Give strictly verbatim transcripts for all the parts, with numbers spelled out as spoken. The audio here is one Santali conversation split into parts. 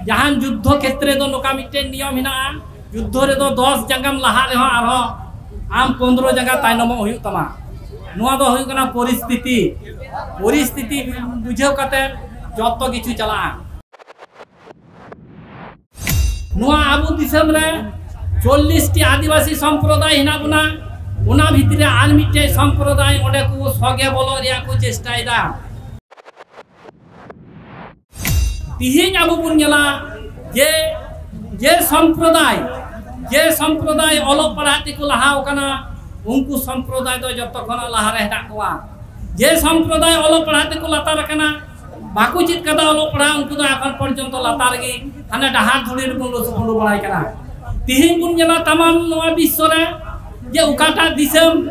ᱡᱟᱦᱟᱱ ᱡᱩᱫᱽᱫᱷᱚ ᱠᱷᱮᱛᱨᱮ ᱫᱚ ᱱᱚᱝᱠᱟ ᱢᱤᱫᱴᱮᱱ ᱱᱤᱭᱚᱢ ᱦᱮᱱᱟᱜᱼᱟ, ᱡᱩᱫᱽᱫᱷᱚ ᱨᱮᱫᱚ ᱫᱚᱥ ᱡᱟᱸᱜᱟᱢ ᱞᱟᱦᱟᱜ ᱨᱮᱦᱚᱸ ᱟᱨᱦᱚᱸ ᱟᱢ ᱯᱚᱱᱫᱽᱨᱚ ᱡᱟᱸᱜᱟ ᱛᱟᱭᱱᱚᱢᱚᱜ ᱦᱩᱭᱩᱜ ᱛᱟᱢᱟ᱾ ᱱᱚᱣᱟ ᱫᱚ ᱦᱩᱭᱩᱜ ᱠᱟᱱᱟ ᱯᱚᱨᱤᱥᱛᱷᱤᱛᱤ᱾ ᱯᱚᱨᱤᱥᱛᱷᱤᱛᱤ ᱵᱩᱡᱷᱟᱹᱣ ᱠᱟᱛᱮ ᱡᱚᱛᱚ ᱠᱤᱪᱷᱩ ᱪᱟᱞᱟᱜᱼᱟ᱾ ᱱᱚᱣᱟ ᱟᱵᱚ ᱫᱤᱥᱚᱢ ᱨᱮ ᱪᱚᱞᱞᱤᱥ ᱴᱤ ᱟᱹᱫᱤᱵᱟᱹᱥᱤ ᱥᱚᱢᱯᱨᱚᱫᱟᱭ ᱦᱮᱱᱟᱜ ᱵᱚᱱᱟ, ᱚᱱᱟ ᱵᱷᱤᱛᱨᱤ ᱨᱮ ᱟᱨ ᱢᱤᱫᱴᱮᱡ ᱥᱚᱢᱯᱨᱚᱫᱟᱭ ᱚᱸᱰᱮ ᱠᱚ ᱥᱚᱜᱮ ᱵᱚᱞᱚᱜ ᱨᱮᱭᱟᱜ ᱠᱚ ᱪᱮᱥᱴᱟᱭᱮᱫᱟ᱾ ᱛᱤᱦᱤᱧ ᱟᱵᱚ ᱵᱚᱱ ᱧᱮᱞᱟ ᱡᱮ, ᱡᱮ ᱥᱚᱢᱯᱨᱚᱫᱟᱭ, ᱡᱮ ᱥᱚᱢᱯᱨᱚᱫᱟᱭ ᱚᱞᱚᱜ ᱯᱟᱲᱦᱟᱜ ᱛᱮᱠᱚ ᱞᱟᱦᱟᱣ ᱠᱟᱱᱟ, ᱩᱱᱠᱩ ᱥᱚᱢᱯᱨᱚᱫᱟᱭ ᱫᱚ ᱡᱚᱛᱚ ᱠᱷᱚᱱᱟᱜ ᱞᱟᱦᱟᱨᱮ ᱦᱮᱱᱟᱜ ᱠᱚᱣᱟ᱾ ᱡᱮ ᱥᱚᱢᱯᱨᱚᱫᱟᱭ ᱚᱞᱚᱜ ᱯᱟᱲᱦᱟᱜ ᱛᱮᱠᱚ ᱞᱟᱛᱟᱨ ᱟᱠᱟᱱᱟ, ᱵᱟᱠᱚ ᱪᱮᱫ ᱠᱟᱫᱟ ᱚᱞᱚᱜ ᱯᱟᱲᱦᱟᱜ, ᱩᱱᱠᱩ ᱫᱚ ᱮᱠᱷᱚᱱ ᱯᱚᱨᱡᱚᱱᱛᱚ ᱞᱟᱛᱟᱨ ᱨᱮᱜᱮ ᱦᱟᱱᱮ ᱰᱟᱦᱟᱨ ᱫᱷᱩᱲᱤ ᱨᱮᱵᱚᱱ ᱞᱚᱥᱚᱫ ᱩᱰᱩ ᱵᱟᱲᱟᱭ ᱠᱟᱱᱟ᱾ ᱛᱤᱦᱤᱧ ᱵᱚᱱ ᱧᱮᱞᱟ ᱛᱟᱢᱟᱢ ᱱᱚᱣᱟ ᱵᱤᱥᱥᱚ ᱨᱮ ᱡᱮ ᱚᱠᱟᱴᱟᱜ ᱫᱤᱥᱚᱢ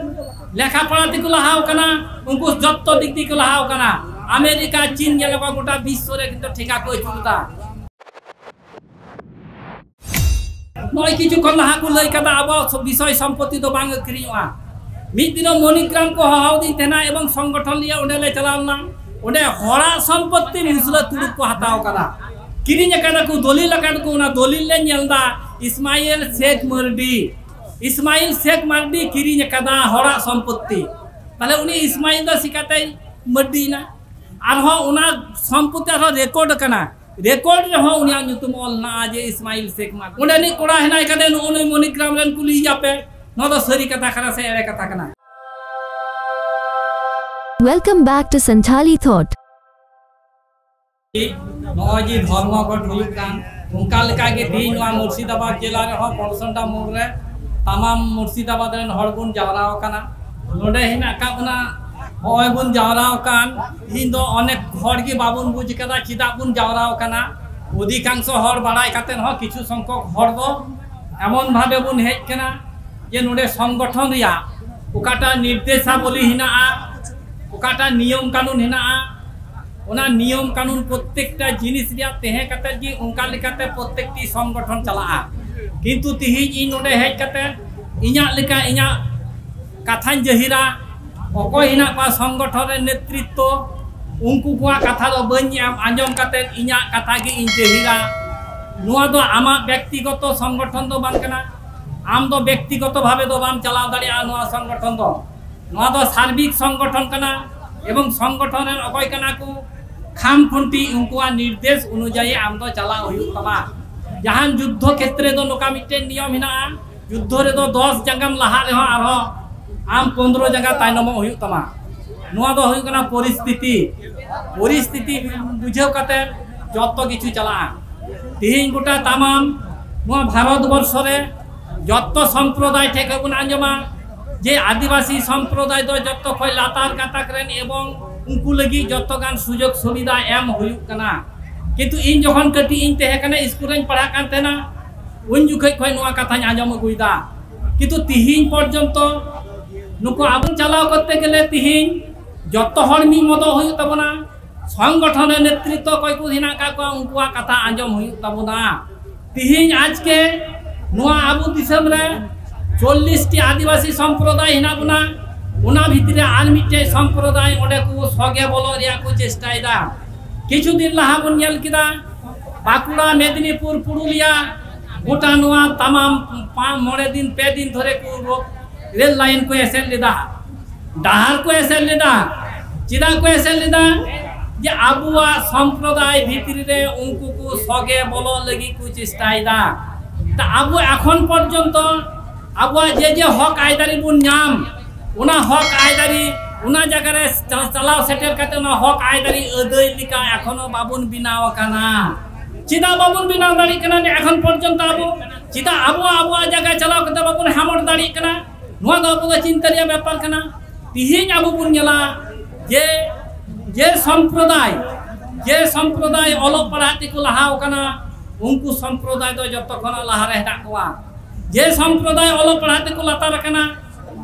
ᱞᱮᱠᱷᱟ ᱯᱚᱲᱟ ᱛᱮᱠᱚ ᱞᱟᱦᱟᱣ ᱠᱟᱱᱟ, ᱩᱱᱠᱩ ᱡᱚᱛᱚ ᱫᱤᱠ ᱫᱤᱭᱮ ᱠᱚ ᱞᱟᱦᱟᱣ ᱠᱟᱱᱟ᱾ ᱟᱢᱮᱨᱤᱠᱟ, ᱪᱤᱱ, ᱧᱮᱞ ᱠᱚᱣᱟ ᱜᱚᱴᱟ ᱵᱤᱥᱥᱚ ᱨᱮ ᱠᱤᱱᱛᱩ ᱴᱷᱮᱠᱟ ᱠᱚ ᱟᱹᱪᱩᱨ ᱮᱫᱟ᱾ ᱱᱚᱜᱼᱚᱭ ᱠᱤᱪᱷᱩ ᱠᱷᱚᱱ ᱞᱟᱦᱟ ᱠᱚ ᱞᱟᱹᱭ ᱠᱟᱫᱟ, ᱟᱵᱚᱣᱟᱜ ᱵᱤᱥᱚᱭ ᱥᱚᱢᱯᱚᱛᱛᱤ ᱫᱚ ᱵᱟᱝ ᱟᱹᱠᱷᱨᱤᱧᱚᱜᱼᱟ᱾ ᱢᱤᱫ ᱫᱤᱱᱚᱜ ᱢᱚᱱᱤᱜᱨᱟᱢ ᱠᱚ ᱦᱚᱦᱚ ᱟᱹᱫᱤᱧ ᱛᱟᱦᱮᱱᱟ ᱮᱵᱚᱝ ᱥᱚᱝᱜᱚᱴᱷᱚᱱ ᱞᱤᱭᱮ ᱚᱸᱰᱮ ᱞᱮ ᱪᱟᱞᱟᱣ ᱞᱮᱱᱟ᱾ ᱚᱸᱰᱮ ᱦᱚᱲᱟᱜ ᱥᱚᱢᱯᱚᱛᱛᱤ ᱢᱩᱥᱞᱟᱹ ᱛᱩᱲᱩᱠ ᱠᱚ ᱦᱟᱛᱟᱣ ᱠᱟᱫᱟ, ᱠᱤᱨᱤᱧ ᱟᱠᱟᱫᱟ ᱠᱚ, ᱫᱚᱞᱤᱞ ᱟᱠᱟᱫ ᱠᱚ᱾ ᱚᱱᱟ ᱫᱚᱞᱤᱞ ᱞᱮ ᱧᱮᱞ ᱮᱫᱟ, ᱤᱥᱢᱟᱭᱤᱞ ᱥᱮᱠ ᱢᱟᱨᱰᱤ, ᱤᱥᱢᱟᱭᱤᱞ ᱥᱮᱠ ᱢᱟᱨᱰᱤ ᱠᱤᱨᱤᱧ ᱟᱠᱟᱫᱟ ᱦᱚᱲᱟᱜ ᱥᱚᱢᱯᱚᱛᱛᱤ᱾ ᱛᱟᱦᱞᱮ ᱩᱱᱤ ᱤᱥᱢᱟᱭᱤᱞ ᱫᱚ ᱪᱤᱠᱟᱛᱮᱭ ᱢᱟᱹᱨᱰᱤᱭᱮᱱᱟ? ᱟᱨᱦᱚᱸ ᱚᱱᱟ ᱥᱚᱢᱯᱚᱛᱛᱤ ᱟᱨᱦᱚᱸ ᱨᱮᱠᱚᱨᱰ ᱟᱠᱟᱱᱟ, ᱨᱮᱠᱚᱨᱰ ᱨᱮᱦᱚᱸ ᱩᱱᱤᱭᱟᱜ ᱧᱩᱛᱩᱢ ᱚᱞ ᱦᱮᱱᱟᱜᱼᱟ ᱡᱮ ᱤᱥᱢᱟᱭᱤᱞ ᱥᱮᱠ ᱢᱟᱨᱰᱤ᱾ ᱚᱸᱰᱮᱱᱤᱡ ᱠᱚᱲᱟ ᱦᱮᱱᱟᱭ ᱠᱟᱫᱮ, ᱱᱩᱜᱼᱩ ᱱᱩᱭ ᱢᱚᱱᱤᱜᱨᱟᱢ ᱨᱮᱱ, ᱠᱩᱞᱤᱭᱮᱭᱟ ᱯᱮ, ᱱᱚᱣᱟ ᱫᱚ ᱥᱟᱹᱨᱤ ᱠᱟᱛᱷᱟ ᱠᱟᱱᱟ ᱥᱮ ᱮᱲᱮ ᱠᱟᱛᱷᱟ ᱠᱟᱱᱟ? Welcome back to Santhali Thought. ᱱᱚᱜᱼᱚᱭ ᱡᱮ ᱫᱷᱚᱨᱢᱚᱜᱷᱚᱴ ᱦᱩᱭᱩᱜ ᱠᱟᱱ, ᱚᱱᱠᱟ ᱞᱮᱠᱟᱜᱮ ᱛᱮᱦᱮᱧ ᱱᱚᱣᱟ ᱢᱩᱨᱥᱤᱫᱟᱵᱟᱫᱽ ᱡᱮᱞᱟ ᱨᱮᱦᱚᱸ ᱯᱚᱞᱥᱚᱱᱰᱟ ᱢᱳᱲ ᱨᱮ ᱛᱟᱢᱟᱢ ᱢᱩᱨᱥᱤᱫᱟᱵᱟᱫᱽ ᱨᱮᱱ ᱦᱚᱲ ᱵᱚᱱ ᱡᱟᱣᱨᱟ ᱟᱠᱟᱱᱟ᱾ ᱱᱚᱰᱮ ᱦᱮᱱᱟᱜ ᱟᱠᱟᱫ ᱵᱚᱱᱟ, ᱱᱚᱜᱼᱚᱭ ᱵᱚᱱ ᱡᱟᱣᱨᱟ ᱟᱠᱟᱱ, ᱛᱮᱦᱮᱧ ᱫᱚ ᱚᱱᱮᱠ ᱦᱚᱲ ᱜᱮ ᱵᱟᱵᱚᱱ ᱵᱩᱡᱽ ᱠᱟᱫᱟ ᱪᱮᱫᱟᱜ ᱵᱚᱱ ᱡᱟᱣᱨᱟ ᱟᱠᱟᱱᱟ᱾ ᱚᱫᱷᱤᱠᱟᱝᱥᱚ ᱦᱚᱲ ᱵᱟᱲᱟᱭ ᱠᱟᱛᱮ ᱦᱚᱸ ᱠᱤᱪᱷᱩ ᱥᱚᱝᱠᱷᱚᱠ ᱦᱚᱲ ᱫᱚ ᱮᱢᱚᱱ ᱵᱷᱟᱵᱮ ᱵᱚᱱ ᱦᱮᱡ ᱠᱟᱱᱟ ᱡᱮ ᱱᱚᱰᱮ ᱥᱚᱝᱜᱚᱴᱷᱚᱱ ᱨᱮᱭᱟᱜ ᱚᱠᱟᱴᱟᱜ ᱱᱤᱨᱫᱮᱥᱟᱵᱚᱞᱤ ᱦᱮᱱᱟᱜᱼᱟ, ᱚᱠᱟᱴᱟᱜ ᱱᱤᱭᱚᱢ ᱠᱟᱹᱱᱩᱱ ᱦᱮᱱᱟᱜᱼᱟ, ᱚᱱᱟ ᱱᱤᱭᱚᱢ ᱠᱟᱹᱱᱩᱱ ᱯᱨᱚᱛᱛᱮᱠᱴᱟ ᱡᱤᱱᱤᱥ ᱨᱮᱭᱟᱜ ᱛᱟᱦᱮᱸ ᱠᱟᱛᱮ ᱜᱮ ᱚᱱᱠᱟ ᱞᱮᱠᱟᱛᱮ ᱯᱨᱚᱛᱛᱮᱠᱴᱤ ᱥᱚᱝᱜᱚᱴᱷᱚᱱ ᱪᱟᱞᱟᱜᱼᱟ᱾ ᱠᱤᱱᱛᱩ ᱛᱤᱦᱤᱧ ᱤᱧ ᱱᱚᱰᱮ ᱦᱮᱡ ᱠᱟᱛᱮ ᱤᱧᱟᱹᱜ ᱞᱮᱠᱟ ᱤᱧᱟᱹᱜ ᱠᱟᱛᱷᱟᱧ ᱡᱟᱹᱦᱤᱨᱟ, ᱚᱠᱚᱭ ᱦᱮᱱᱟᱜ ᱠᱚᱣᱟ ᱥᱚᱝᱜᱚᱴᱷᱚᱱ ᱨᱮ ᱱᱮᱛᱨᱤᱛᱛᱚ, ᱩᱱᱠᱩ ᱠᱚᱣᱟᱜ ᱠᱟᱛᱷᱟ ᱫᱚ ᱵᱟᱹᱧ ᱮᱢ ᱟᱸᱡᱚᱢ ᱠᱟᱛᱮ ᱤᱧᱟᱹᱜ ᱠᱟᱛᱷᱟ ᱜᱮ ᱤᱧ ᱡᱟᱹᱦᱤᱨᱟ᱾ ᱱᱚᱣᱟ ᱫᱚ ᱟᱢᱟᱜ ᱵᱮᱠᱛᱤᱜᱚᱛᱚ ᱥᱚᱝᱜᱚᱴᱷᱚᱱ ᱫᱚ ᱵᱟᱝ ᱠᱟᱱᱟ᱾ ᱟᱢ ᱫᱚ ᱵᱮᱠᱛᱤᱜᱚᱛᱚ ᱵᱷᱟᱵᱮ ᱫᱚ ᱵᱟᱢ ᱪᱟᱞᱟᱣ ᱫᱟᱲᱮᱭᱟᱜᱼᱟ ᱱᱚᱣᱟ ᱥᱚᱝᱜᱚᱴᱷᱚᱱ ᱫᱚ᱾ ᱱᱚᱣᱟ ᱫᱚ ᱥᱟᱨᱵᱤᱠ ᱥᱚᱝᱜᱚᱴᱷᱚᱱ ᱠᱟᱱᱟ, ᱮᱵᱚᱝ ᱥᱚᱝᱜᱚᱴᱷᱚᱱ ᱨᱮᱱ ᱚᱠᱚᱭ ᱠᱟᱱᱟ ᱠᱚ ᱠᱷᱟᱢ ᱠᱷᱩᱱᱴᱤ, ᱩᱱᱠᱩᱣᱟᱜ ᱱᱤᱨᱫᱮᱥ ᱚᱱᱩᱡᱟᱭᱤ ᱟᱢ ᱫᱚ ᱪᱟᱞᱟᱣ ᱦᱩᱭᱩᱜ ᱛᱟᱢᱟ᱾ ᱡᱟᱦᱟᱱ ᱡᱩᱫᱽᱫᱷᱚ ᱠᱷᱮᱛᱨᱮ ᱫᱚ ᱱᱚᱝᱠᱟ ᱢᱤᱫᱴᱮᱱ ᱱᱤᱭᱚᱢ ᱦᱮᱱᱟᱜᱼᱟ, ᱡᱩᱫᱽᱫᱷᱚ ᱨᱮᱫᱚ ᱫᱚᱥ ᱡᱟᱸᱜᱟᱢ ᱞᱟᱦᱟᱜ ᱨᱮᱦᱚᱸ ᱟᱨᱦᱚᱸ ᱟᱢ ᱯᱚᱱᱫᱽᱨᱚ ᱡᱟᱸᱜᱟ ᱛᱟᱭᱱᱚᱢᱚᱜ ᱦᱩᱭᱩᱜ ᱛᱟᱢᱟ᱾ ᱱᱚᱣᱟ ᱫᱚ ᱦᱩᱭᱩᱜ ᱠᱟᱱᱟ ᱯᱚᱨᱤᱥᱛᱷᱤᱛᱤ᱾ ᱯᱚᱨᱤᱥᱛᱷᱤᱛᱤ ᱵᱩᱡᱷᱟᱹᱣ ᱠᱟᱛᱮ ᱡᱚᱛᱚ ᱠᱤᱪᱷᱩ ᱪᱟᱞᱟᱜᱼᱟ᱾ ᱛᱮᱦᱮᱧ ᱜᱚᱴᱟ ᱛᱟᱢᱟᱢ ᱱᱚᱣᱟ ᱵᱷᱟᱨᱚᱛ ᱵᱚᱨᱥᱚ ᱨᱮ ᱡᱚᱛᱚ ᱥᱚᱢᱯᱨᱚᱫᱟᱭ ᱴᱷᱮᱱ ᱠᱷᱚᱱ ᱵᱚᱱ ᱟᱸᱡᱚᱢᱟ ᱡᱮ ᱟᱹᱫᱤᱵᱟᱹᱥᱤ ᱥᱚᱢᱯᱨᱚᱫᱟᱭ ᱫᱚ ᱡᱚᱛᱚ ᱠᱷᱚᱱ ᱞᱟᱛᱟᱨ ᱜᱟᱛᱟᱠ ᱨᱮᱱ, ᱮᱵᱚᱝ ᱩᱱᱠᱩ ᱞᱟᱹᱜᱤᱫ ᱡᱚᱛᱚ ᱜᱟᱱ ᱥᱩᱡᱳᱜᱽ ᱥᱩᱵᱤᱫᱷᱟ ᱮᱢ ᱦᱩᱭᱩᱜ ᱠᱟᱱᱟ᱾ ᱠᱤᱱᱛᱩ ᱤᱧ ᱡᱚᱠᱷᱚᱱ ᱠᱟᱹᱴᱤᱡ ᱤᱧ ᱛᱟᱦᱮᱸ ᱠᱟᱱᱟ, ᱥᱠᱩᱞ ᱨᱮᱧ ᱯᱟᱲᱦᱟᱜ ᱠᱟᱱ ᱛᱟᱦᱮᱱᱟ, ᱩᱱ ᱡᱚᱠᱷᱚᱱ ᱠᱷᱚᱱ ᱱᱚᱣᱟ ᱠᱟᱛᱷᱟᱧ ᱟᱸᱡᱚᱢ ᱟᱹᱜᱩᱭᱮᱫᱟ᱾ ᱠᱤᱱᱛᱩ ᱛᱤᱦᱤᱧ ᱯᱚᱨᱡᱚᱱᱛᱚ ᱱᱩᱠᱩ ᱟᱵᱚ ᱪᱟᱞᱟᱣ ᱠᱚᱨᱛᱮ ᱜᱮᱞᱮ ᱛᱤᱦᱤᱧ ᱡᱚᱛᱚ ᱦᱚᱲ ᱢᱤᱫ ᱢᱚᱛᱚ ᱦᱩᱭᱩᱜ ᱛᱟᱵᱚᱱᱟ᱾ ᱥᱚᱝᱜᱚᱴᱷᱚᱱ ᱨᱮ ᱱᱮᱛᱨᱤᱛᱵ ᱚᱠᱚᱭ ᱠᱚ ᱦᱮᱱᱟᱜ ᱟᱠᱟᱫ ᱠᱚᱣᱟ, ᱩᱱᱠᱩᱣᱟᱜ ᱠᱟᱛᱷᱟ ᱟᱸᱡᱚᱢ ᱦᱩᱭᱩᱜ ᱛᱟᱵᱚᱱᱟ᱾ ᱛᱤᱦᱤᱧ ᱟᱡᱠᱮ ᱱᱚᱣᱟ ᱟᱵᱚ ᱫᱤᱥᱚᱢ ᱨᱮ ᱪᱚᱞᱞᱤᱥ ᱴᱤ ᱟᱹᱫᱤᱵᱟᱹᱥᱤ ᱥᱚᱢᱯᱨᱚᱫᱟᱭ ᱦᱮᱱᱟᱜ ᱵᱚᱱᱟ, ᱚᱱᱟ ᱵᱷᱤᱛᱨᱤ ᱨᱮ ᱟᱨ ᱢᱤᱫᱴᱮᱡ ᱥᱚᱢᱯᱨᱚᱫᱟᱭ ᱚᱸᱰᱮ ᱠᱚ ᱥᱚᱜᱮ ᱵᱚᱞᱚᱜ ᱨᱮᱭᱟᱜ ᱠᱚ ᱪᱮᱥᱴᱟᱭᱮᱫᱟ᱾ ᱠᱤᱪᱷᱩ ᱫᱤᱱ ᱞᱟᱦᱟ ᱵᱚᱱ ᱧᱮᱞ ᱠᱮᱫᱟ, ᱵᱟᱸᱠᱩᱲᱟ, ᱢᱮᱫᱤᱱᱤᱯᱩᱨ, ᱯᱩᱨᱩᱞᱤᱭᱟ, ᱜᱚᱴᱟ ᱱᱚᱣᱟ ᱛᱟᱢᱟᱢ ᱯᱟ-, ᱢᱚᱬᱮ ᱫᱤᱱ, ᱯᱮ ᱫᱤᱱ ᱫᱷᱚᱨᱮ ᱠᱚ ᱨᱳ-, ᱨᱮᱞ ᱞᱟᱭᱤᱱ ᱠᱚ ᱮᱥᱮᱫ ᱞᱮᱫᱟ, ᱰᱟᱦᱟᱨ ᱠᱚ ᱮᱥᱮᱫ ᱞᱮᱫᱟ᱾ ᱪᱮᱫᱟᱜ ᱠᱚ ᱮᱥᱮᱫ ᱞᱮᱫᱟ? ᱡᱮ ᱟᱵᱚᱣᱟᱜ ᱥᱚᱢᱯᱨᱚᱫᱟᱭ ᱵᱷᱤᱛᱨᱤ ᱨᱮ ᱩᱱᱠᱩ ᱠᱚ ᱥᱚᱜᱮ ᱵᱚᱞᱚᱜ ᱞᱟᱹᱜᱤᱫ ᱠᱚ ᱪᱮᱥᱴᱟᱭᱮᱫᱟ᱾ ᱛᱟ ᱟᱵᱚ ᱮᱠᱷᱚᱱ ᱯᱚᱨᱡᱚᱱᱛᱚ ᱟᱵᱚᱣᱟᱜ ᱡᱮ ᱡᱮ ᱦᱚᱠ ᱟᱭᱫᱟᱨᱤ ᱵᱚᱱ ᱧᱟᱢ, ᱚᱱᱟ ᱦᱚᱠ ᱟᱭᱫᱟᱨᱤ ᱚᱱᱟ ᱡᱟᱭᱜᱟ ᱨᱮ ᱪᱟ-, ᱪᱟᱞᱟᱣ ᱥᱮᱴᱮᱨ ᱠᱟᱛᱮ ᱚᱱᱟ ᱦᱚᱠ ᱟᱭᱫᱟᱨᱤ ᱟᱹᱫᱟᱹᱭ ᱞᱮᱠᱟ ᱮᱠᱷᱚᱱᱳ ᱵᱟᱵᱚᱱ ᱵᱮᱱᱟᱣ ᱟᱠᱟᱱᱟ᱾ ᱪᱮᱫᱟᱜ ᱵᱟᱵᱚᱱ ᱵᱮᱱᱟᱣ ᱫᱟᱲᱮᱭᱟᱜ ᱠᱟᱱᱟ? ᱮᱠᱷᱚᱱ ᱯᱚᱨᱡᱚᱱᱛᱚ ᱟᱵᱚ ᱪᱮᱫᱟᱜ ᱟᱵᱚ ᱟᱵᱚᱣᱟᱜ ᱡᱟᱭᱜᱟ ᱪᱟᱞᱟᱣ ᱠᱟᱛᱮ ᱵᱟᱵᱚᱱ ᱦᱟᱢᱚᱴ ᱫᱟᱲᱮᱭᱟᱜ ᱠᱟᱱᱟ? ᱱᱚᱣᱟ ᱫᱚ ᱟᱵᱚ ᱫᱚ ᱪᱤᱱᱛᱟᱹ ᱨᱮᱭᱟᱜ ᱵᱮᱯᱟᱨ ᱠᱟᱱᱟ᱾ ᱛᱤᱦᱤᱧ ᱟᱵᱚ ᱵᱚᱱ ᱧᱮᱞᱟ ᱡᱮ, ᱡᱮ ᱥᱚᱢᱯᱨᱚᱫᱟᱭ, ᱡᱮ ᱥᱚᱢᱯᱨᱚᱫᱟᱭ ᱚᱞᱚᱜ ᱯᱟᱲᱦᱟᱜ ᱛᱮᱠᱚ ᱞᱟᱦᱟᱣ ᱠᱟᱱᱟ, ᱩᱱᱠᱩ ᱥᱚᱢᱯᱨᱚᱫᱟᱭ ᱫᱚ ᱡᱚᱛᱚ ᱠᱷᱚᱱᱟᱜ ᱞᱟᱦᱟᱨᱮ ᱦᱮᱱᱟᱜ ᱠᱚᱣᱟ᱾ ᱡᱮ ᱥᱚᱢᱯᱨᱚᱫᱟᱭ ᱚᱞᱚᱜ ᱯᱟᱲᱦᱟᱜ ᱛᱮᱠᱚ ᱞᱟᱛᱟᱨ ᱟᱠᱟᱱᱟ,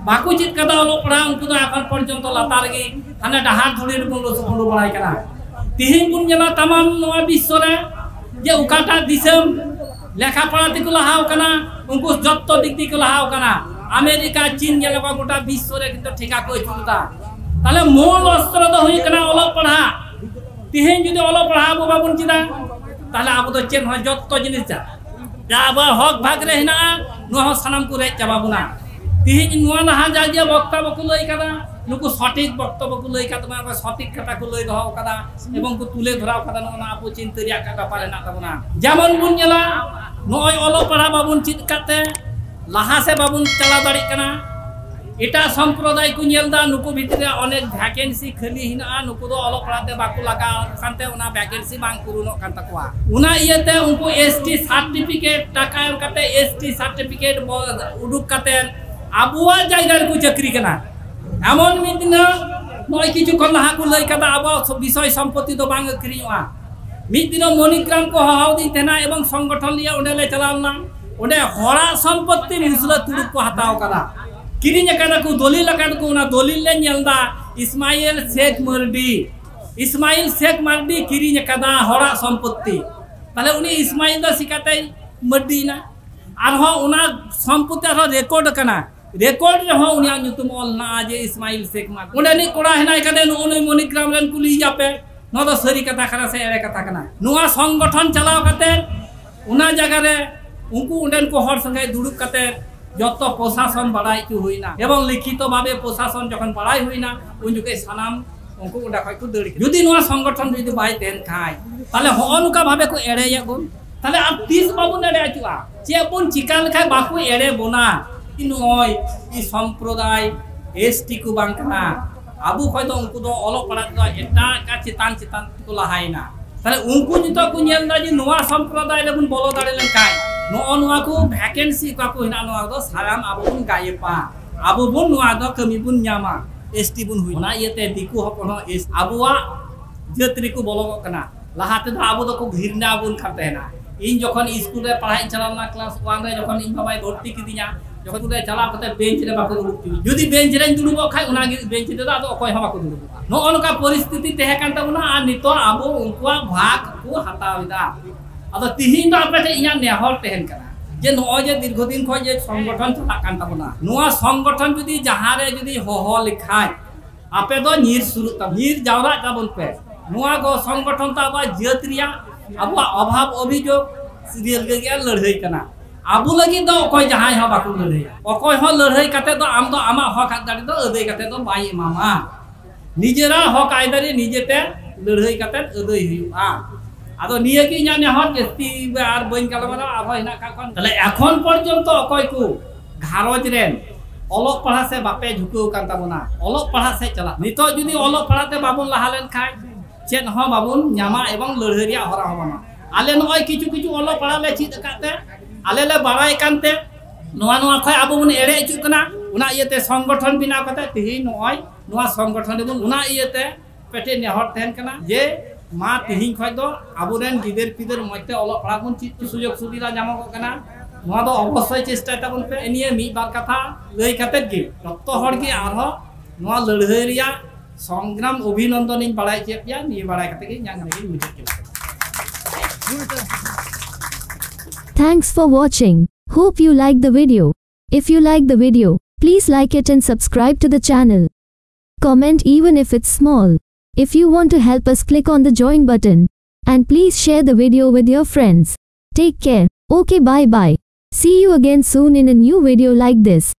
ᱵᱟᱠᱚ ᱪᱮᱫ ᱠᱟᱫᱟ ᱚᱞᱚᱜ ᱯᱟᱲᱦᱟᱜ, ᱩᱱᱠᱩ ᱫᱚ ᱮᱠᱷᱚᱱ ᱯᱚᱨᱡᱚᱱᱛᱚ ᱞᱟᱛᱟᱨ ᱨᱮᱜᱮ ᱦᱟᱱᱮ ᱰᱟᱦᱟᱨ ᱫᱷᱩᱲᱤ ᱨᱮᱵᱚᱱ ᱞᱩᱥᱩ ᱯᱩᱸᱰᱩ ᱵᱟᱲᱟᱭ ᱠᱟᱱᱟ᱾ ᱛᱤᱦᱤᱧ ᱵᱚᱱ ᱧᱮᱞᱟ ᱛᱟᱢᱟᱢ ᱱᱚᱣᱟ ᱵᱤᱥᱥᱚ ᱨᱮ ᱡᱮ ᱚᱠᱟᱴᱟᱜ ᱫᱤᱥᱚᱢ ᱞᱮᱠᱷᱟ ᱯᱚᱲᱟ ᱛᱮᱠᱚ ᱞᱟᱦᱟᱣ ᱠᱟᱱᱟ, ᱩᱱᱠᱩ ᱡᱚᱛᱚ ᱫᱤᱠ ᱫᱤᱭᱮ ᱠᱚ ᱞᱟᱦᱟᱣ ᱠᱟᱱᱟ᱾ ᱟᱢᱮᱨᱤᱠᱟ, ᱪᱤᱱ ᱧᱮᱞ ᱠᱚᱣᱟ ᱜᱚᱴᱟ ᱵᱤᱥᱥᱚ ᱨᱮ ᱠᱤᱱᱛᱩ ᱴᱷᱮᱠᱟ ᱠᱚ ᱟᱹᱪᱩᱨ ᱮᱫᱟ᱾ ᱛᱟᱦᱞᱮ ᱢᱩᱞ ᱚᱥᱛᱨᱚ ᱫᱚ ᱦᱩᱭᱩᱜ ᱠᱟᱱᱟ ᱚᱞᱚᱜ ᱯᱟᱲᱦᱟᱜ᱾ ᱛᱤᱦᱤᱧ ᱡᱩᱫᱤ ᱚᱞᱚᱜ ᱯᱟᱲᱦᱟᱜ ᱟᱵᱚ ᱵᱟᱵᱚᱱ ᱪᱮᱫᱟ, ᱛᱟᱦᱞᱮ ᱟᱵᱚ ᱫᱚ ᱪᱮᱫ ᱦᱚᱸ, ᱡᱚᱛᱚ ᱡᱤᱱᱤᱥ ᱡᱟ, ᱡᱟ ᱟᱵᱚᱣᱟᱜ ᱦᱚᱠ ᱵᱷᱟᱜᱽ ᱨᱮ ᱦᱮᱱᱟᱜᱼᱟ, ᱱᱚᱣᱟ ᱦᱚᱸ ᱥᱟᱱᱟᱢ ᱠᱚ ᱨᱮᱡ ᱪᱟᱵᱟ ᱵᱚᱱᱟ᱾ ᱛᱤᱦᱤᱧ ᱱᱚᱣᱟ ᱞᱟᱦᱟ ᱡᱟ ᱡᱮ ᱵᱚᱠᱛᱟ ᱵᱟᱠᱚ ᱞᱟᱹᱭ ᱠᱟᱫᱟ, ᱱᱩᱠᱩ ᱥᱚᱴᱷᱤᱠ ᱵᱚᱠᱛᱟ ᱵᱟᱠᱚ ᱞᱟᱹᱭ ᱠᱟᱫ ᱛᱟᱵᱚᱱᱟ, ᱚᱠᱚᱭ ᱥᱚᱴᱷᱤᱠ ᱠᱟᱛᱷᱟ ᱠᱚ ᱞᱟᱹᱭ ᱫᱚᱦᱚ ᱠᱟᱫᱟ ᱮᱵᱚᱝ ᱠᱚ ᱛᱩᱞᱮ ᱫᱷᱚᱨᱟᱣ ᱠᱟᱫᱟ, ᱱᱚᱜᱼᱚ ᱱᱚᱣᱟ ᱟᱵᱚ ᱪᱤᱱᱛᱟᱹ ᱨᱮᱭᱟᱜ ᱠᱟᱛᱷᱟ ᱵᱮᱯᱟᱨ ᱦᱮᱱᱟᱜ ᱛᱟᱵᱚᱱᱟ᱾ ᱡᱮᱢᱚᱱ ᱵᱚᱱ ᱧᱮᱞᱟ, ᱱᱚᱜᱼᱚᱭ ᱚᱞᱚᱜ ᱯᱟᱲᱦᱟᱜ ᱵᱟᱵᱚᱱ ᱪᱮᱫ ᱠᱟᱫ ᱛᱮ ᱞᱟᱦᱟ ᱥᱮᱫ ᱵᱟᱵᱚᱱ ᱪᱟᱞᱟᱣ ᱫᱟᱲᱮᱭᱟᱜ ᱠᱟᱱᱟ᱾ ᱮᱴᱟᱜ ᱥᱚᱢᱯᱨᱚᱫᱟᱭ ᱠᱚ ᱧᱮᱞ ᱮᱫᱟ, ᱱᱩᱠᱩ ᱵᱷᱤᱛᱨᱤ ᱨᱮ ᱚᱱᱮᱠ ᱵᱷᱮᱠᱮᱱᱥᱤ ᱠᱷᱟᱹᱞᱤ ᱦᱮᱱᱟᱜᱼᱟ, ᱱᱩᱠᱩ ᱫᱚ ᱚᱞᱚᱜ ᱯᱟᱲᱦᱟᱜ ᱛᱮ ᱵᱟᱠᱚ ᱞᱟᱜᱟᱣ ᱠᱟᱱᱛᱮ ᱚᱱᱟ ᱵᱷᱮᱠᱮᱱᱥᱤ ᱵᱟᱝ ᱯᱩᱨᱩᱱᱚᱜ ᱠᱟᱱ ᱛᱟᱠᱚᱣᱟ᱾ ᱚᱱᱟ ᱤᱭᱟᱹᱛᱮ ᱩᱱᱠᱩ ᱮᱥ ᱴᱤ ᱥᱟᱨᱴᱤᱯᱷᱤᱠᱮᱴ ᱴᱟᱠᱟ ᱮᱢ ᱠᱟᱛᱮ ᱮᱥ ᱴᱤ ᱥᱟᱨᱴᱤᱯᱷᱤᱠᱮᱴ ᱩᱰᱩᱠ ᱠᱟᱛᱮ ᱟᱵᱚᱣᱟᱜ ᱡᱟᱭᱜᱟ ᱨᱮᱠᱚ ᱪᱟᱹᱠᱨᱤ ᱠᱟᱱᱟ᱾ ᱮᱢᱚᱱ ᱢᱤᱫ ᱫᱤᱱ ᱱᱚᱜᱼᱚᱭ ᱠᱤᱪᱷᱩ ᱠᱷᱚᱱ ᱞᱟᱦᱟ ᱠᱚ ᱞᱟᱹᱭ ᱠᱟᱫᱟ, ᱟᱵᱚᱣᱟᱜ ᱵᱤᱥᱚᱭ ᱥᱚᱢᱯᱚᱛᱤ ᱫᱚ ᱵᱟᱝ ᱟᱹᱠᱷᱨᱤᱧᱚᱜᱼᱟ᱾ ᱢᱤᱫ ᱫᱤᱱ ᱢᱚᱱᱤᱜᱨᱟᱢ ᱠᱚ ᱦᱚᱦᱚ ᱟᱹᱫᱤᱧ ᱛᱟᱦᱮᱱᱟ ᱮᱵᱚᱝ ᱥᱚᱝᱜᱚᱴᱷᱚᱱ ᱞᱤᱭᱟᱹ ᱚᱸᱰᱮ ᱞᱮ ᱪᱟᱞᱟᱣ ᱞᱮᱱᱟ᱾ ᱚᱸᱰᱮ ᱦᱚᱲᱟᱜ ᱥᱚᱢᱯᱚᱛᱤ ᱢᱩᱥᱞᱟᱹ ᱛᱩᱲᱩᱠ ᱠᱚ ᱦᱟᱛᱟᱣ ᱠᱟᱫᱟ, ᱠᱤᱨᱤᱧ ᱟᱠᱟᱫᱟ ᱠᱚ, ᱫᱚᱞᱤᱞ ᱟᱠᱟᱫᱟ ᱠᱚ᱾ ᱚᱱᱟ ᱫᱚᱞᱤᱞ ᱞᱮ ᱧᱮᱞ ᱮᱫᱟ, ᱤᱥᱢᱟᱭᱤᱞ ᱥᱮᱠ ᱢᱟᱨᱰᱤ, ᱤᱥᱢᱟᱭᱤᱞ ᱥᱮᱠ ᱢᱟᱨᱰᱤ ᱠᱤᱨᱤᱧ ᱟᱠᱟᱫᱟ ᱦᱚᱲᱟᱜ ᱥᱚᱢᱯᱚᱛᱤ᱾ ᱛᱟᱦᱞᱮ ᱩᱱᱤ ᱤᱥᱢᱟᱭᱤᱞ ᱫᱚ ᱪᱤᱠᱟᱛᱮᱭ ᱢᱟᱹᱨᱰᱤᱭᱮᱱᱟ? ᱟᱨᱦᱚᱸ ᱚᱱᱟ ᱥᱚᱢᱯᱚᱛᱤ ᱟᱨᱦᱚᱸ ᱨᱮᱠᱚᱨᱰ ᱟᱠᱟᱱᱟ, ᱨᱮᱠᱚᱨᱰ ᱨᱮᱦᱚᱸ ᱩᱱᱤᱭᱟᱜ ᱧᱩᱛᱩᱢ ᱚᱞ ᱦᱮᱱᱟᱜᱼᱟ ᱡᱮ ᱤᱥᱢᱟᱭᱤᱞ ᱥᱮᱠ ᱢᱟᱨᱰᱤ᱾ ᱚᱸᱰᱮᱱᱤᱡ ᱠᱚᱲᱟ ᱦᱮᱱᱟᱭ ᱠᱟᱫᱮ, ᱱᱩᱜᱼᱩ ᱱᱩᱭ ᱢᱚᱱᱤᱜᱨᱟᱢ ᱨᱮᱱ, ᱠᱩᱞᱤᱭᱮᱭᱟ ᱯᱮ, ᱱᱚᱣᱟ ᱫᱚ ᱥᱟᱹᱨᱤ ᱠᱟᱛᱷᱟ ᱠᱟᱱᱟ ᱥᱮ ᱮᱲᱮ ᱠᱟᱛᱷᱟ ᱠᱟᱱᱟ? ᱱᱚᱣᱟ ᱥᱚᱝᱜᱚᱴᱷᱚᱱ ᱪᱟᱞᱟᱣ ᱠᱟᱛᱮ ᱚᱱᱟ ᱡᱟᱭᱜᱟ ᱨᱮ ᱩᱱᱠᱩ ᱚᱸᱰᱮᱱ ᱠᱚ ᱦᱚᱲ ᱥᱚᱸᱜᱮ ᱫᱩᱲᱩᱵ ᱠᱟᱛᱮ ᱡᱚᱛᱚ ᱯᱨᱚᱥᱟᱥᱚᱱ ᱵᱟᱲᱟᱭ ᱦᱚᱪᱚ ᱦᱩᱭᱱᱟ ᱮᱵᱚᱝ ᱞᱤᱠᱷᱤᱛᱚ ᱵᱷᱟᱵᱮ ᱯᱨᱚᱥᱟᱥᱚᱱ ᱡᱚᱠᱷᱚᱱ ᱵᱟᱲᱟᱭ ᱦᱩᱭᱱᱟ, ᱩᱱ ᱡᱚᱠᱷᱮᱡ ᱥᱟᱱᱟᱢ ᱩᱱᱠᱩ ᱚᱸᱰᱮ ᱠᱷᱚᱡ ᱠᱚ ᱫᱟᱹᱲ ᱠᱮᱫᱟ᱾ ᱡᱩᱫᱤ ᱱᱚᱣᱟ ᱥᱚᱝᱜᱚᱴᱷᱚᱱ ᱡᱩᱫᱤ ᱵᱟᱭ ᱛᱟᱦᱮᱱ ᱠᱷᱟᱡ, ᱛᱟᱦᱞᱮ ᱦᱚᱸᱜᱼᱚ ᱱᱚᱝᱠᱟ ᱵᱷᱟᱵᱮ ᱠᱚ ᱮᱲᱮᱭᱮᱫ ᱵᱚᱱ, ᱛᱟᱦᱞᱮ ᱟᱨ ᱛᱤᱥ ᱵᱟᱵᱚᱱ ᱮᱲᱮ ᱦᱚᱪᱚᱜᱼᱟ? ᱪᱮᱫ ᱵᱚᱱ ᱪᱤᱠᱟ ᱞᱮᱠᱷᱟᱡ ᱵᱟᱠᱚ ᱮᱲᱮ ᱵᱚᱱᱟ? ᱱᱚᱜᱼᱚᱭ ᱤ ᱥᱚᱢᱯᱨᱚᱫᱟᱭ ᱮᱥ ᱴᱤ ᱠᱚ ᱵᱟᱝ ᱠᱟᱱᱟ, ᱟᱵᱚ ᱠᱷᱚᱡ ᱫᱚ ᱩᱱᱠᱩ ᱫᱚ ᱚᱞᱚᱜ ᱯᱟᱲᱦᱟᱜ ᱫᱚ ᱮᱴᱟᱜ ᱪᱮᱛᱟᱱ ᱪᱮᱛᱟᱱ ᱛᱮᱠᱚ ᱞᱟᱦᱟᱭᱮᱱᱟ᱾ ᱛᱟᱦᱞᱮ ᱩᱱᱠᱩ ᱱᱤᱛᱚᱜ ᱠᱚ ᱧᱮᱞ ᱮᱫᱟ ᱡᱮ ᱱᱚᱣᱟ ᱥᱚᱢᱯᱨᱚᱫᱟᱭ ᱨᱮᱵᱚᱱ ᱵᱚᱞᱚ ᱫᱟᱲᱮ ᱞᱮᱱᱠᱷᱟᱱ ᱱᱚᱜᱼᱚ ᱱᱚᱣᱟ ᱠᱚ ᱵᱷᱮᱠᱮᱱᱥᱤ ᱚᱠᱟ ᱠᱚ ᱦᱮᱱᱟᱜᱼᱟ, ᱱᱚᱣᱟ ᱫᱚ ᱥᱟᱱᱟᱢ ᱟᱵᱚ ᱵᱚᱱ ᱜᱟᱭᱮᱯᱟ, ᱟᱵᱚ ᱵᱚᱱ ᱱᱚᱣᱟ ᱫᱚ ᱠᱟᱹᱢᱤ ᱵᱚᱱ ᱧᱟᱢᱟ, ᱮᱥ ᱴᱤ ᱵᱚᱱ ᱦᱩᱭ᱾ ᱚᱱᱟ ᱤᱭᱟᱹᱛᱮ ᱫᱤᱠᱩ ᱦᱚᱯᱚᱱ ᱦᱚᱸ ᱮᱥ ᱟᱵᱚᱣᱟᱜ ᱡᱟᱹᱛ ᱨᱮᱠᱚ ᱵᱚᱞᱚᱜᱚᱜ ᱠᱟᱱᱟ᱾ ᱞᱟᱦᱟ ᱛᱮᱫᱚ ᱟᱵᱚ ᱫᱚᱠᱚ ᱜᱷᱤᱨᱱᱟ ᱵᱚᱱ ᱠᱟᱱ ᱛᱟᱦᱮᱱᱟ᱾ ᱤᱧ ᱡᱚᱠᱷᱚᱱ ᱤᱥᱠᱩᱞ ᱨᱮ ᱯᱟᱲᱦᱟᱜ ᱤᱧ ᱪᱟᱞᱟᱣ ᱞᱮᱱᱟ, ᱠᱞᱟᱥ ᱚᱣᱟᱱ ᱨᱮ ᱡᱚᱠᱷᱚᱱ ᱤᱧ ᱵᱟᱵᱟᱭ ᱵᱷᱚᱨᱛᱤ ᱠᱤᱫᱤᱧᱟ, ᱡᱚᱠᱷᱚᱱ ᱤᱥᱠᱩᱞ ᱨᱮ ᱪᱟᱞᱟᱣ ᱠᱟᱛᱮ ᱵᱮᱧᱪ ᱨᱮ ᱵᱟᱠᱚ ᱫᱩᱲᱩᱵ ᱦᱚᱪᱚᱧᱟ᱾ ᱡᱩᱫᱤ ᱵᱮᱧᱪ ᱨᱮᱧ ᱫᱩᱲᱩᱵᱚᱜ ᱠᱷᱟᱡ, ᱚᱱᱟ ᱜᱮ ᱵᱮᱧᱪ ᱨᱮᱫᱚ ᱟᱫᱚ ᱚᱠᱚᱭ ᱦᱚᱸ ᱵᱟᱠᱚ ᱫᱩᱲᱩᱵᱚᱜᱼᱟ᱾ ᱱᱚᱜᱼᱚ ᱱᱚᱝᱠᱟ ᱯᱚᱨᱤᱥᱛᱷᱤᱛᱤ ᱛᱟᱦᱮᱸ ᱠᱟᱱ ᱛᱟᱵᱚᱱᱟ, ᱟᱨ ᱱᱤᱛᱚᱜ ᱟᱵᱚ ᱩᱱᱠᱩᱣᱟᱜ ᱵᱷᱟᱜᱽ ᱠᱚ ᱦᱟᱛᱟᱣ ᱮᱫᱟ᱾ ᱟᱫᱚ ᱛᱤᱦᱤᱧ ᱫᱚ ᱟᱯᱮ ᱴᱷᱮᱱ ᱤᱧᱟᱹᱜ ᱱᱮᱦᱚᱨ ᱛᱟᱦᱮᱱ ᱠᱟᱱᱟ ᱡᱮ ᱱᱚᱜᱼᱚᱭ ᱡᱮ ᱫᱤᱨᱜᱷᱚ ᱫᱤᱱ ᱠᱷᱚᱱ ᱡᱮ ᱥᱚᱝᱜᱚᱴᱷᱚᱱ ᱪᱟᱞᱟᱜ ᱠᱟᱱ ᱛᱟᱵᱚᱱᱟ, ᱱᱚᱣᱟ ᱥᱚᱝᱜᱚᱴᱷᱚᱱ ᱡᱩᱫᱤ ᱡᱟᱦᱟᱸ ᱨᱮ ᱡᱩᱫᱤ ᱦᱚᱦᱚ ᱞᱮᱠᱷᱟᱡ, ᱟᱯᱮ ᱫᱚ ᱧᱤᱨ ᱥᱩᱨᱩᱜ ᱛᱟᱵᱚᱱ, ᱧᱤᱨ ᱡᱟᱣᱨᱟᱜ ᱛᱟᱵᱚᱱ ᱯᱮ᱾ ᱱᱚᱣᱟ ᱜᱚ ᱥᱚᱝᱜᱚᱴᱷᱚᱱ ᱫᱚ ᱟᱵᱚᱣᱟᱜ ᱡᱟᱹᱛ ᱨᱮᱭᱟᱜ ᱟᱵᱚᱣᱟᱜ ᱚᱵᱷᱟᱵ ᱚᱵᱷᱤᱡᱳᱜᱽ ᱥᱤᱨᱤᱭᱟᱞ ᱜᱮ ᱞᱟᱹᱲᱦᱟᱹᱭ ᱠᱟᱱᱟ᱾ ᱟᱵᱚ ᱞᱟᱹᱜᱤᱫ ᱫᱚ ᱚᱠᱚᱭ ᱡᱟᱦᱟᱸᱭ ᱦᱚᱸ ᱵᱟᱠᱚ ᱞᱟᱹᱲᱦᱟᱹᱭᱟ᱾ ᱚᱠᱚᱭ ᱦᱚᱸ ᱞᱟᱹᱲᱦᱟᱹᱭ ᱠᱟᱛᱮ ᱫᱚ ᱟᱢ ᱫᱚ ᱟᱢᱟᱜ ᱦᱚᱠ ᱟᱹᱭᱫᱟᱹᱨᱤ ᱫᱚ ᱟᱹᱫᱟᱹᱭ ᱠᱟᱛᱮ ᱫᱚ ᱵᱟᱭ ᱮᱢᱟᱢᱟ᱾ ᱱᱤᱡᱮᱨᱟᱜ ᱦᱚᱠ ᱟᱹᱭᱫᱟᱹᱨᱤ ᱱᱤᱡᱮᱛᱮ ᱞᱟᱹᱲᱦᱟᱹᱭ ᱠᱟᱛᱮ ᱟᱹᱫᱟᱹᱭ ᱦᱩᱭᱩᱜᱼᱟ᱾ ᱟᱫᱚ ᱱᱤᱭᱟᱹ ᱜᱮ ᱤᱧᱟᱹᱜ ᱱᱮᱦᱚᱨ, ᱡᱟᱹᱥᱛᱤ ᱟᱨ ᱵᱟᱹᱧ ᱜᱟᱞᱢᱟᱨᱟᱣᱟ, ᱟᱨᱦᱚᱸ ᱦᱮᱱᱟᱜ ᱠᱟᱜ ᱠᱷᱟᱱ᱾ ᱛᱟᱦᱞᱮ ᱮᱠᱷᱚᱱ ᱯᱚᱨᱡᱚᱱᱛᱚ ᱚᱠᱚᱭ ᱠᱚ ᱜᱷᱟᱨᱚᱸᱡᱽ ᱨᱮᱱ ᱚᱞᱚᱜ ᱯᱟᱲᱦᱟᱜ ᱥᱮ ᱵᱟᱯᱮ ᱡᱷᱩᱠᱟᱹᱣ ᱠᱟᱱ ᱛᱟᱵᱚᱱᱟ, ᱚᱞᱚᱜ ᱯᱟᱲᱦᱟᱜ ᱥᱮ ᱪᱟᱞᱟᱜ, ᱱᱤᱛᱚᱜ ᱡᱩᱫᱤ ᱚᱞᱚᱜ ᱯᱟᱲᱦᱟᱜ ᱛᱮ ᱵᱟᱵᱚᱱ ᱞᱟᱦᱟ ᱞᱮᱱᱠᱷᱟᱱ ᱪᱮᱫ ᱦᱚᱸ ᱵᱟᱵᱚᱱ ᱧᱟᱢᱟ ᱮᱵᱚᱝ ᱞᱟᱹᱲᱦᱟᱹᱭ ᱨᱮᱭᱟᱜ ᱦᱚᱨᱟ ᱦᱚᱸ ᱵᱟᱹᱱᱩᱜᱼᱟ᱾ ᱟᱞᱮ ᱱᱚᱜᱼᱚᱭ ᱠᱤᱪᱷᱩ ᱠᱤᱪᱷᱩ ᱚᱞᱚᱜ ᱯᱟᱲᱦᱟᱜ ᱞᱮ ᱪᱮᱫ ᱟᱠᱟᱫ ᱛᱮ, ᱟᱞᱮ ᱞᱮ ᱵᱟᱲᱟᱭ ᱠᱟᱱ ᱛᱮ, ᱱᱚᱣᱟ ᱱᱚᱣᱟ ᱠᱷᱚᱱ ᱟᱵᱚ ᱵᱚᱱ ᱮᱲᱮ ᱦᱚᱪᱚᱜ ᱠᱟᱱᱟ᱾ ᱚᱱᱟ ᱤᱭᱟᱹᱛᱮ ᱥᱚᱝᱜᱚᱴᱷᱚᱱ ᱵᱮᱱᱟᱣ ᱠᱟᱛᱮ ᱛᱮᱦᱮᱧ ᱱᱚᱜᱼᱚᱭ ᱱᱚᱣᱟ ᱥᱚᱝᱜᱚᱴᱷᱚᱱ ᱨᱮᱵᱚᱱ, ᱚᱱᱟ ᱤᱭᱟᱹᱛᱮ ᱯᱮᱴᱮᱡ ᱱᱮᱦᱚᱨ ᱛᱟᱦᱮᱱ ᱠᱟᱱᱟ ᱡᱮ ᱢᱟ ᱛᱮᱦᱮᱧ ᱠᱷᱚᱱ ᱫᱚ ᱟᱵᱚᱨᱮᱱ ᱜᱤᱫᱟᱹᱨ ᱯᱤᱫᱟᱹᱨ ᱢᱚᱡᱽ ᱛᱮ ᱚᱞᱚᱜ ᱯᱟᱲᱦᱟᱜ ᱵᱚᱱ ᱪᱮᱫ ᱦᱚᱪᱚ, ᱥᱩᱡᱳᱜᱽ ᱥᱩᱵᱤᱫᱷᱟ ᱧᱟᱢᱚᱜᱚᱜ ᱠᱟᱱᱟ᱾ ᱱᱚᱣᱟ ᱫᱚ ᱚᱵᱚᱥᱥᱳᱭ ᱪᱮᱥᱴᱟᱭ ᱛᱟᱵᱚᱱ ᱯᱮ᱾ ᱱᱤᱭᱟᱹ ᱢᱤᱫ ᱵᱟᱨ ᱠᱟᱛᱷᱟ ᱞᱟᱹᱭ ᱠᱟᱛᱮ ᱜᱮ ᱡᱚᱛᱚ ᱦᱚᱲ ᱜᱮ ᱟᱨᱦᱚᱸ ᱱᱚᱣᱟ ᱞᱟᱹᱲᱦᱟᱹᱭ ᱨᱮᱭᱟᱜ ᱥᱚᱝᱜᱨᱟᱢ ᱚᱵᱷᱤᱱᱚᱱᱫᱚᱱ ᱤᱧ ᱵᱟᱲᱟᱭ ᱦᱚᱪᱚᱭᱮᱫ ᱯᱮᱭᱟ᱾ ᱱᱤᱭᱟᱹ ᱵᱟᱲᱟᱭ ᱠᱟᱛᱮ ᱜᱮ ᱤᱧᱟᱹᱜ ᱱᱚᱰᱮ ᱜᱤᱧ ᱢᱩᱪᱟᱹᱫ ᱠᱮᱫᱟ᱾ Thanks for watching. Hope you like the video. If you like the video, please like it and subscribe to the channel. Comment even if it's small. If you want to help us, click on the join button. And please share the video with your friends. Take care. Okay, bye bye. See you again soon in a new video like this.